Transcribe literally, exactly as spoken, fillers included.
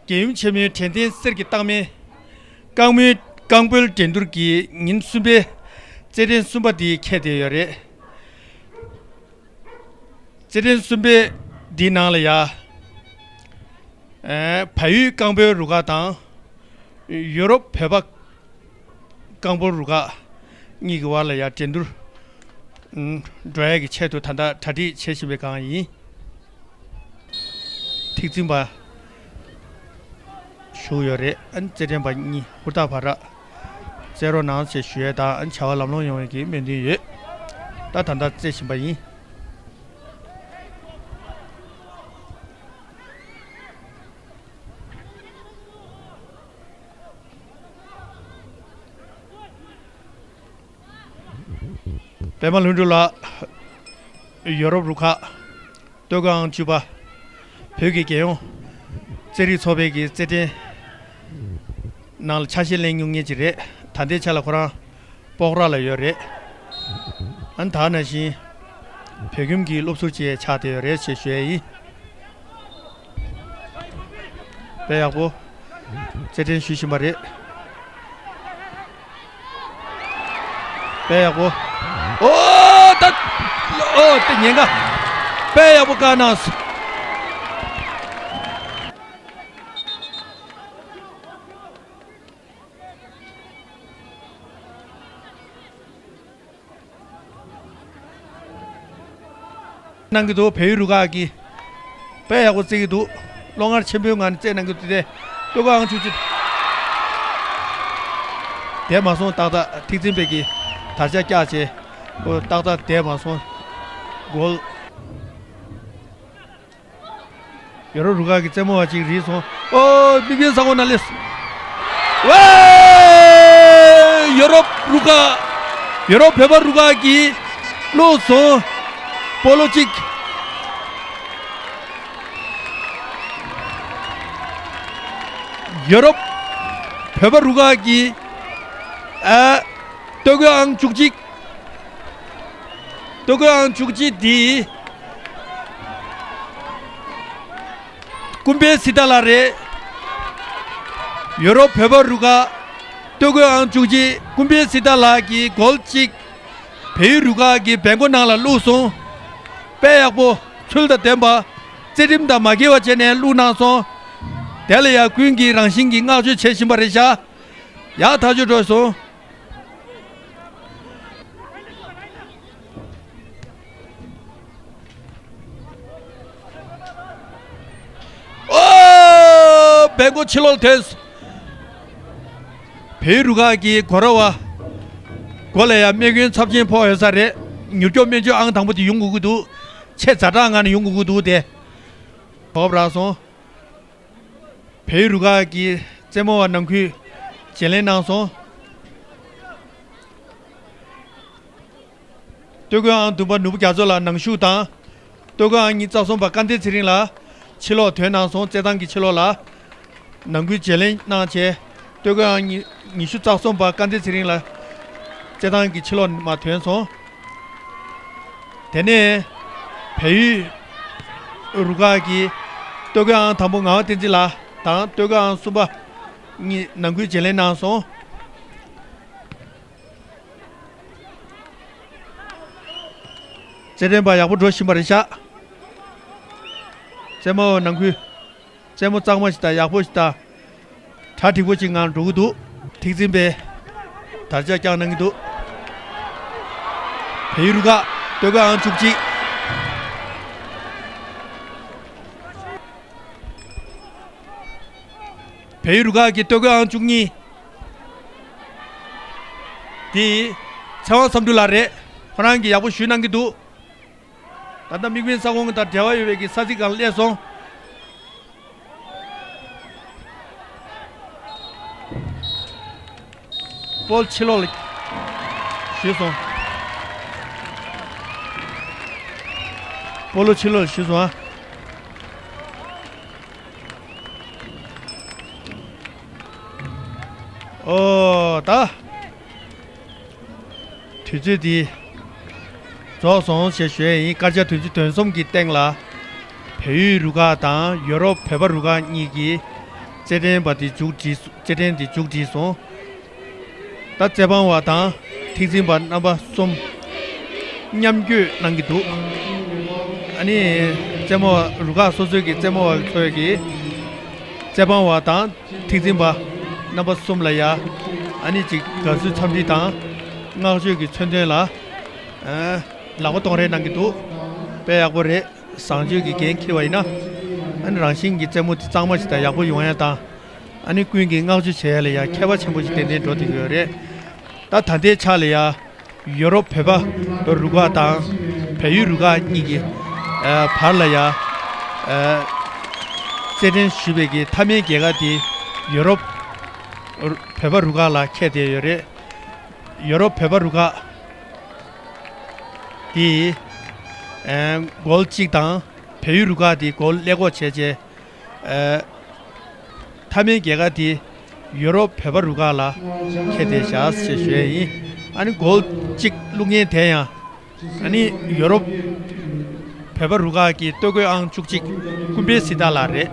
རྒྱལ་ཡུམ་ཆེན་མོའི་དྲན་རྟེན་གསེར་གྱི་རྟགས་མའི་རྐང་མའི་རྐང་སྤོལ་འགྲན་བསྡུར་གྱི་ཉིན་གསུམ་པའི་རྩེད་འགྲན་གསུམ་པ་འདི་འཁེལ་བསྡད་ཡོད་རེད། རྩེད་འགྲན་གསུམ་པའི་འདིའི་ནང་ལ་ཡ། ཨེ། བལ་ཡུལ་རྐང་སྤོལ་རུ་ཁག་དང་། ཡོ་རོབ་བོད་པ་རྐང་སྤོལ་རུ་ཁག་གཉིས་ཀྱི་བར་ལ་ཡ་འགྲན་བསྡུར། ཨུམ། འགྲོ་ཡ་གི་ཆེད་དུ་ད་ལྟ་གྲ་སྒྲིག་བྱེད་བཞིན་པའི་སྒང་ཡིན། ཐིག་འཛིན་པ་བཞུགས་ཡོད་རེད། ཨན། རྩེད་འགྲན་པ་གཉིས་ཧུར་ཐག་བར་ར་རྩེད་རོགས་གནང་ཞེས་ཞུ་ཡས་དང་། ཨན། བྱ་བ་ལམ་ལྷོང་ཡོང་བའི་གི་སྨོན་འདུན་ཡོད། ད་ད་ལྟ་རྩེད་བཞིན་པ་ཡིན། པད་མ་ལྷུན་གྲུབ་ལགས། ཡོ་རོབ་རུ་ཁག་སྟོད་གོས་ཨང་བཅུ་པ། བོད་ཀྱི་རྒྱལ་ཡོངས་རྩེད་རིགས་ཚོགས་པའི་གི་རྩེད་འགྲན་ནང་ལ་ཆ་ཤས་ལེན་མྱོང་མཁན་ཅིག་རེད། ད་ལྟའི་ཆ་ལ་ཁོ་རང་སྤོག་ར་ལ་ཡོད་རེད། ཨ་ནི་ད་ནང་བཞིན་བོད་ཁྱིམ་གྱི་སློབ་ཟུར་ཅིག་ཆགས་བསྡད་ཡོད་རེད་ཅེས་ཞུ་ཡས་ཡིན། དཔེ་ཡག་པོ་རྩེད་འགྲན་ཞུ་བཞིན་པ་རེད། དཔེ་ཡག་པོ། ཨོ་ད། ཨོ་དེ་ཉེན་ཁ། དཔེ་ཡག་པོ་བཀག་གནང་སོང་། གནང་གི་འདུག་བལ་ཡུལ་རུ་ཁག་གིས་དཔེ་ཡག་པོ་རྩེ་གི་འདུག་བློ་ངར་ཆེན་པོའི་ངང་ནས་རྩེ་གནང་གི་འདུག་དེ་སྟོད་གོས་ཨང་བཅུ་གཅིག་དེ་མ་སོང་། ཏག་ཏག་ཐིག་འཛིན་པའི་གི་དར་ཆ་བཀྱགས་བྱས། ཨོ་ཏག་ཏག་དེ་མ་སོང་། གོལ། ཡོ་རོབ་རུ་ཁག་གི་རྩེད་མོ་བ་ཅིག་རིལ་སོང་། ཨོ་དམིགས་འབེན་ས་ཁོངས་ནང་སླེབས། ཝེ། ཡོ་རོབ་རུ་ཁག་ཡོ་རོབ་བོད་པ་རུ་ཁག་གིས་བླུགས་སོང་། སྤོ་ལོ་གཅིག་ཡོ་རོབ་བོད་པ་རུ་ཁག་གིས། ཨ། སྟོད་གོས་ཨང་བཅུ་གཅིག་སྟོད་གོས་ཨང་བཅུ་གཅིག་འདི་ཀུམ་པེ་སི་ཏཱ་ལ་རེད། ཡོ་རོབ་བོད་པ་རུ་ཁག་སྟོད་གོས་ཨང་བཅུ་གཅིག་ཀུམ་པེ་སི་ཏཱ་ལ་གིས་གོལ་གཅིག་བལ་ཡུལ་རུ་ཁག་གི་བེང་ཀོ་ནང་ལ་བླུགས་སོང་། དཔེ་ཡག་པོ། ཚུལ་དང་ལྡན་པ། རྩེད་རིམ་དང་མ་འགལ་བ་བྱས་ནས་བླུགས་གནང་སོང་། དེ་ལ་ཡང་ཀུན་གྱིས་རང་བཞིན་གྱིས་བསྔགས་བརྗོད་བྱེད་བཞིན་པ་རེད་ཤག་ཡག་ཐག་ཆོད་འགྲོ་སོང་། ཨོ། བེང་ཀོ་ཕྱི་ལོགས་ཐོན། བལ་ཡུལ་རུ་ཁག་གི་གོ་ར་བ། མགོ་ལ་ཡང་རྨས་སྐྱོན་ཚབས་ཆེན་ཕོག་ཡོད་ས་རེད། མྱུར་སྐྱོབ་སྨན་བཅོས་ཨང་དང་པོ་དེ་ཡོང་དགོས་ཀྱི་འདུག་ཆེས་ཛ་དྲག་ངང་ནས་ཡོང་དགོས་ཀྱི་འདུག་སྟེ། བབ་རག་སོང་། བལ་ཡུལ་རུ་ཁག་གི་རྩེད་མོ་བ་ནང་ཁུལ་བརྗེ་ལེན་གནང་སོང་། སྟོད་གོས་ཨང་བདུན་པ་ནོར་བུ་རྒྱ་མཚོ་ལགས་ནང་ཞུགས་དང་། སྟོད་གོས་ཨང་གཉིས་རྩ་གསུམ་པ་སྐལ་ལྡན་ཚེ་རིང་ལགས་ཕྱི་ལོགས་ཐོན་གནང་སོང་། རྩེད་ཐང་གི་ཕྱི་ལོགས་ལ། ནང་ཁུལ་བརྗེ་ལེན་གནང་བྱས། སྟོད་གོས་ཨང་ཉི་ཉི་ཤུ་རྩ་གསུམ་པ་སྐལ་ལྡན་ཚེ་རིང་ལགས་རྩེད་ཐང་གི་ཕྱི་ལོགས་མར་ཐོན་སོང་། དེ་ནས་བལ་ཡུལ་རུ་ཁག་གི་སྟོད་གོས་ཨང་དང་པོ་ངག་དབང་བསྟན་འཛིན་ལགས་དང་སྟོད་གོས་ཨང་གསུམ་པ་གཉིས་ནང་ཁུལ་བརྗེ་ལེན་གནང་སོང་། རྩེད་འགྲན་པ་ཡག་པོ་འགྲོ་བཞིན་པ་རེད་ཤག་རྩེད་མོ་ནང་ཁུལ་རྩེད་མོ་གཙང་མ་ཞིག་དང་ཡག་པོ་ཞིག་དང་། གྲ་འགྲིག་པོ་ཞིག་ངང་འགྲོ་གི་འདུག་ཐིག་འཛིན་པས་དར་ཆ་བཀྱག་གནང་གི་འདུག་བལ་ཡུལ་རུ་ཁག་སྟོད་གོས་ཨང་བཅུ་གཅིག་བལ་ཡུལ་རུ་ཁག་གི་སྟོད་གོས་ཨང་བཅུ་གཉིས། དེ་ཚེ་དབང་བསམ་འགྲུབ་ལགས་རེད། ཁོ་རང་གིས་ཡག་པོ་ཞུས་གནང་གི་འདུག་ད་ལྟ་དམིགས་འབེན་ས་ཁོངས་དང་འབྲེལ་བ་ཡོད་པའི་གི་ས་ཚིགས་སྒང་སླེབས་སོང་། སྤོལ་ཕྱི་ལོགས་ལ་ཞུས་སོང་། སྤོ་ལོ་ཕྱི་ལོགས་ལ་ཞུས་སོང་ཨ། ཨོ་ད། དུས་ཚོད་འདི་རྫོགས་སོང་ཞེས་ཞུ་ཡས་ཡིན། སྐར་ཆ་དུས་ཚོད་དོན་གསུམ་གྱི་སྟེང་ལ་བལ་ཡུལ་རུ་ཁག་དང་ཡོ་རོབ་བོད་པ་རུ་ཁག་གཉིས་ཀྱིས་ རྩེད་འགྲན་པ་དེ་མཇུག་བསྒྲིལ་སོ། རྩེད་འགྲན་དེ་མཇུག་བསྒྲིལ་སོང་། ད་རྩེད་འཕང་བ་དང་ཐེག་འཛིན་པ་རྣམ་པ་གསུམ་མཉམ་སྐྱོད་གནང་གི་འདུག་ཨ་ནི་རྩེད་མོ་བ་རུ་ཁག་སོ་སོའི་གི་རྩེད་མོ་བ་ཚོས་ཀྱི་རྩེད་འཕང་བ་དང་ཐེག་འཛིན་པ་རྣམ་པ་གསུམ་ལ་ཡ་ཨ་ནི་ཅིག་དགའ་བསུའི་འཚམས་འདྲི་དང་བསྔགས་བརྗོད་ཀྱི་མཚོན་དོན་ལ་ཨ་ལག་པ་གཏོང་རེས་གནང་གི་འདུག་དཔེ་ཡག་པོ་རེད། བཟང་སྤྱོད་ཀྱི་འགན་འཁྱེར་བ་ཡིན་ན་ཨ་ནི་རང་བཞིན་གྱི་རྩེད་མོ་དེ་གཙང་མ་ཞིག་དང་ཡག་པོ་ཡོང་ཡ་དང་། ཨ་ནི་ཀུན་གྱིས་བསྔགས་བརྗོད་བྱེད་ཡ་ལ་ཡ་ཁྱད་པར་ཆེན་པོ་ཞིག་ཏན་ཏན་འགྲོ་བསྡད་ཀྱི་ཡོད་རེད། ད་ད་ལྟའི་ཆ་ལ་ཡ་ཡོ་རོབ་བོད་པ་རུ་ཁག་དང་བལ་ཡུལ་རུ་ཁག་གཉིས་ཀྱི་ཨ་བར་ལ་ཡ་ཨ་རྩེད་འགྲན་ཞུས་པའི་གི་མཐའ་མའི་རྒྱལ་ཁ་དེ་ཡོ་རོབ་བོད་པ་རུ་ཁག་ལ་ཁེལ་བསྡད་ཡོད་རེད། ཡོ་རོབ་བོད་པ་རུ་ཁག་དེ་ཨ་གོལ་གཅིག་དང་བལ་ཡུལ་རུ་ཁག་དེ་གོལ་ཀླད་ཀོར་བྱས་རྗེས། ཨ་མཐའ་མའི་རྒྱལ་ཁ་དེ་ཡོ་རོབ་བོད་པ་རུ་ཁག་ལ་ཁེལ་བསྡད་བཞག་ཅེས་ཞུ་ཡས་ཡིན། ཨ་ནི་གོལ་གཅིག་བླུགས་མཁན་དེ་ཡང་ཨ་ནི་ཡོ་རོབ་བོད་པ་རུ་ཁག་གི་སྟོད་གོས་ཨང་བཅུ་གཅིག་ཀུན་ཕན་སྲི་ཐར་ལགས་རེད།